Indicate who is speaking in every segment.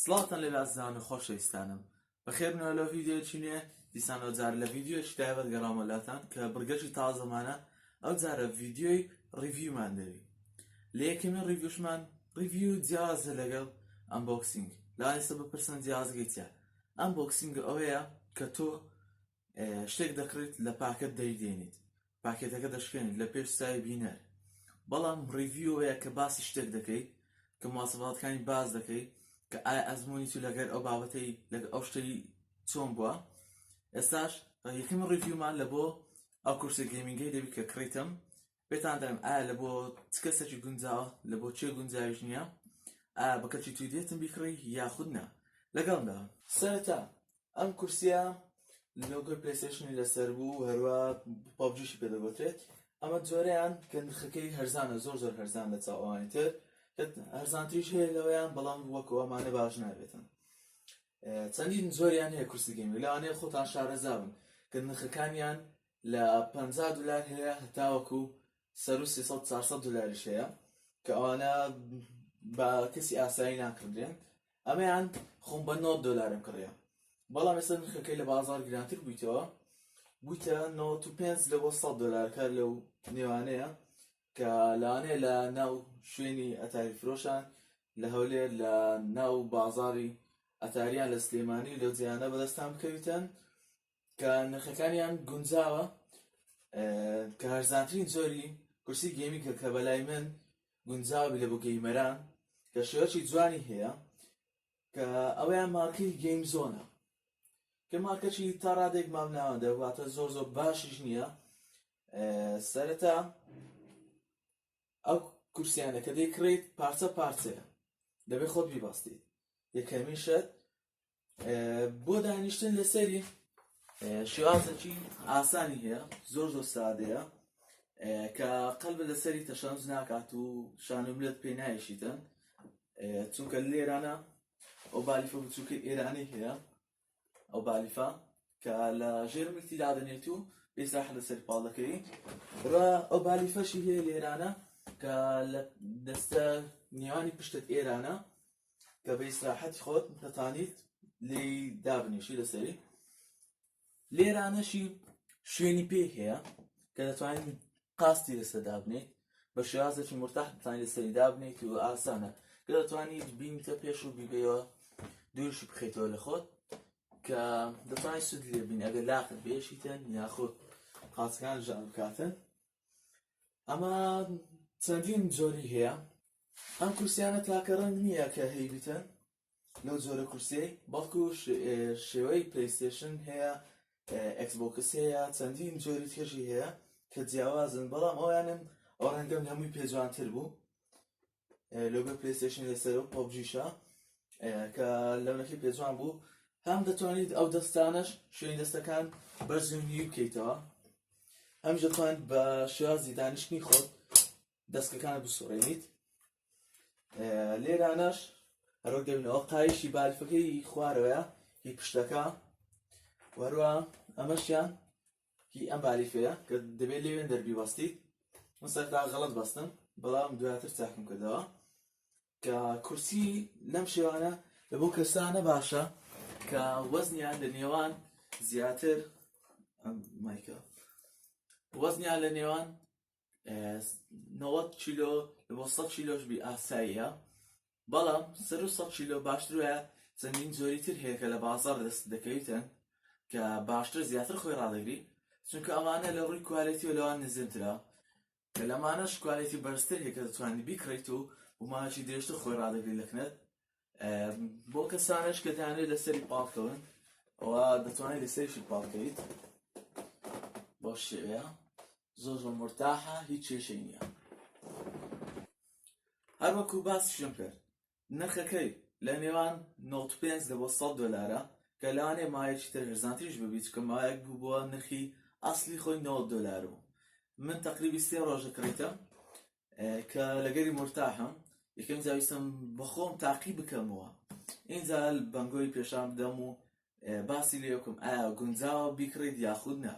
Speaker 1: سڵاوتان لێبێ ئازیزان و خۆشەویستانم بەخێربنەوە لەو ڤیدیۆیەکی نوێ دیسان ئەو جارە لە ڤیدیۆیەکی تایبەت گەڕامە لاتان کە بڕگەکی تازەمانە ئەو جارە ڤیدیۆی review مان دەوی لە یەکەمین review شمان review جیاوازە لەگەڵ unboxing لەوانەیە بپرسن جیاوازەکەی چیە unboxing ئەوەیە کە تۆ شتێک دەکڕیت لە پاکەت دەریدێنیت پاکێتەکە دەشکێنیت لە پێش چاوی بینەر بەڵام review ئەوەیە کە باسی شتێک دەکەیت کە مواسەفاتەکانی باس دەکەیت کە ئایا ئەزمموی تو لەگەر ئەو بابەتەی لەگەر ئەو شتەی چۆن بووە ئێستاش یەکەم review مان لە بۆ ئەو کورسی gaming ەی دەبی کە کڕیتم پێتان دەڵێم ئایا لە بۆ چ کەسێکی گونجاوە لە بۆ چێ گونجاویش نییە ئایا بە کەچی توی دێتم بیکڕی یاخود نا لەگەڵمدا سەرەتا ئەم کورسیە لۆگۆی پلەیستەیشنی لەسەر بوو و هەروە پەبجیشی پێ دەگوترێت ئەمە جۆریان کە نرخەکەی هەرزانە زۆر زۆر هەرزان لە چاو ئەوانی تر هەرزانتریش هەیە لەوەیان بەڵام وەکو ئەمانە باش نابێتن چەندین زۆریان هەیە کورسی gaming لەوانەیە خۆتان شارەزا بن کە نرخەکانیان لە 50 دلار هەیە هەتاوەکو سەرو 300 400 دلاریش هەیە کە ئەوانە بە کەسی ئاسایی ناکڕدرێن ئەمەیان خۆم بە 90 دلارم کڕیە بەڵام ئێستا نرخەکەی لە بازار گرانتر بوویتەوە بوویتە 95 لە بۆ 100 دلار کار لەو نێوانەیە کە لەوانەیە لە ناو شوێنی ئەتاری فرۆشان لە هەولێر لە ناو بازاری ئەتاریان لە سلێمانی لەو جیانە بەدەستان بکەویتن کە نرخەکانیان گونجاوە کە هەرزانترین جۆری کورسی gaming کە کە بەلای من گونجاوی لە بۆ gamer ان کە شێوەی جوانی هەیە کە ئەوەیان مارکەی گەیم زۆنە کە مارکەچی تا ڕادێک مامناوەندە واتە زۆر زۆر باشیش نییە سەرەتا ئەو کورسیانە کە دەیکڕیت پارچە پارچەیە دەبێت خۆت بیبەستیت یەکەمین شت بۆ دانیشتن لەسەری شێوازێکی ئاسانی هەیە زۆر زۆر سادەیە کە قەلب لەسەری تەشەنج ناکات و شانملت پێ نایشیتن چونکە لێرانە ئەو بالیفە بچووکە ئێرانی هەیە ئەو بالیفە کە لە ژێر ملتی دادەنێت و ئێستا لەسەر پاڵ دەکەی ڕە ئەو بالیفەشی هەیە لێرانە کە لە دەستە نێوانی پشتت ئێرانە کە بە ئیسراحەتی خۆت دەتانیت لێی دابنیشی لەسەری لێرانەشی شوێنی پێ هەیە کە دەتوانین قاستی لەسەر دابنیت بە شێوازێکی مرتاح دەتوانیت لەسەری دابنیت و ئاسانە کە دەتوانیت بینیتە پێش و بیبەیەوە دووریشی بخەیتەوە لە خۆت کە دەتوانیت سوود لێ بین ئەگەر لاقت بێشیتن یاخود قاچەکان ژان بکاتن ئەمە چەندین جۆری هەیە ئەم کورسیانە تاکە ڕەنگ نییە کە هەیبیتن لەو جۆرە کورسیەی بەڵکو شێوەی پلەیستێشن هەیە ئەکسبۆکس هەیە چەندین جۆری تێژی هەیە کە جیاوازن بەڵام ئەویانم ئەو ڕەنگەم هەمووی پێجوانتر بوو لۆگۆ پلەیستێشن لەسەر و پۆبجیشە کە لەونەکەی پێجوان بوو هەم دەتوانیت ئەو دەستانەش شوێنی دەستەکان بەرز و نیو بکەیتەوە هەم دەتوانیت بە شێوازی دانیشتنی خۆت دەستەکان بسوڕێنیت لێرانەش هەروەک دەبینەوە قایشی بالیفەکەی خوارەوەیە هی پشتەکە وەروە ئەمەشیان هی ئەم بالیفەیە کە دەبێت لێوێن دەربی بەستیت من سەرتا غەڵەت بەستم بەڵام دواتر چاکم کردەوە کە کورسی لەم شێوانە لە بۆ کەسانە باشە کە وەزنیان لە نێوان زیاتر مایکە وەزنیان لە نێوان 90 کیلۆ بۆ 100 کیلۆش بی ئاساییە بەڵام سەر و 100 کیلۆ باشتر وایە چەندین جۆری تر هەیە کە لە بازاڕ دەست دەکەویتن کە باشتر زیاتر خۆی ڕادەگری چونکە ئەمانە لە ڕووی quality و لەوان نزمترە کە لەمانەش quality بەرزتر هەیە کە دەتوانانی بیکڕیت و بۆ ماوەیەکی درێژتر خۆی ڕادەگری لەکنەت بۆ کەسانش کە دەیانەوێت لەسەری پاڵکەون ئەوە دەتوانێت لەسەریشی پاڵکەیت بۆ شێوەیە زۆر زۆر مرتاحە هیچ کێشەی نییە هەروەکو باسیشم کرد نرخەکەی لە نێوان 95 لە بۆ 100 دلارە کە لەوانەیە ماوەیەکی تر هەرزانتریش ببیت چونکە ماوەیەک بوو بۆ نرخی ئەسلی خۆی 90 دلار بوو من تقریبی سێ ڕۆژە کڕیتم کە لەگەری مورتاحم یەکەم جار ویستم بەخۆم تاقی بکەمەوە ئینجا بەنگۆی پێشان بدەم و باسی لێ بکەم ئایا گونجاوە بیکڕیت یاخود نا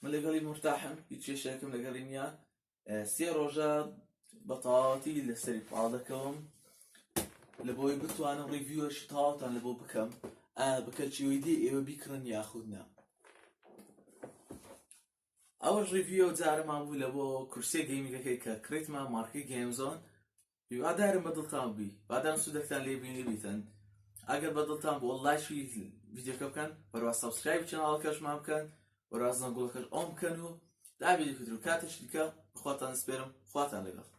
Speaker 1: من لەگەڵی مورتاحم هیچ کێشەیەکم لەگەڵی نییە سێ ڕۆژە بە تەواوەتی لەسەری پاڵ دەکەوم. لە بۆی بتوانم review ەشی تەواوتان لە بۆ بکەم ئایا بکە چیوەی ئێوە بیکڕن یاخود نا. ئەوەش review جارەمان بوو لە بۆ کورسیە gaming ەکەی کە کڕیتمان مارکەی GameZone. هیوادارم بە دڵتان بی، بادام سوودەکتان لێ بینی بیتن. ئەگەر بە دڵتان بوو لایکی ڤیدیۆکە بکەن، وەروا subscribe channel ەکەشمان بکەن، وەروا زەنگوڵەکەش on بکەن و تا ڤیدیۆکە تر و کاتێکی دیکە بەخواتان سپێرم. خواتان لەگەڵ.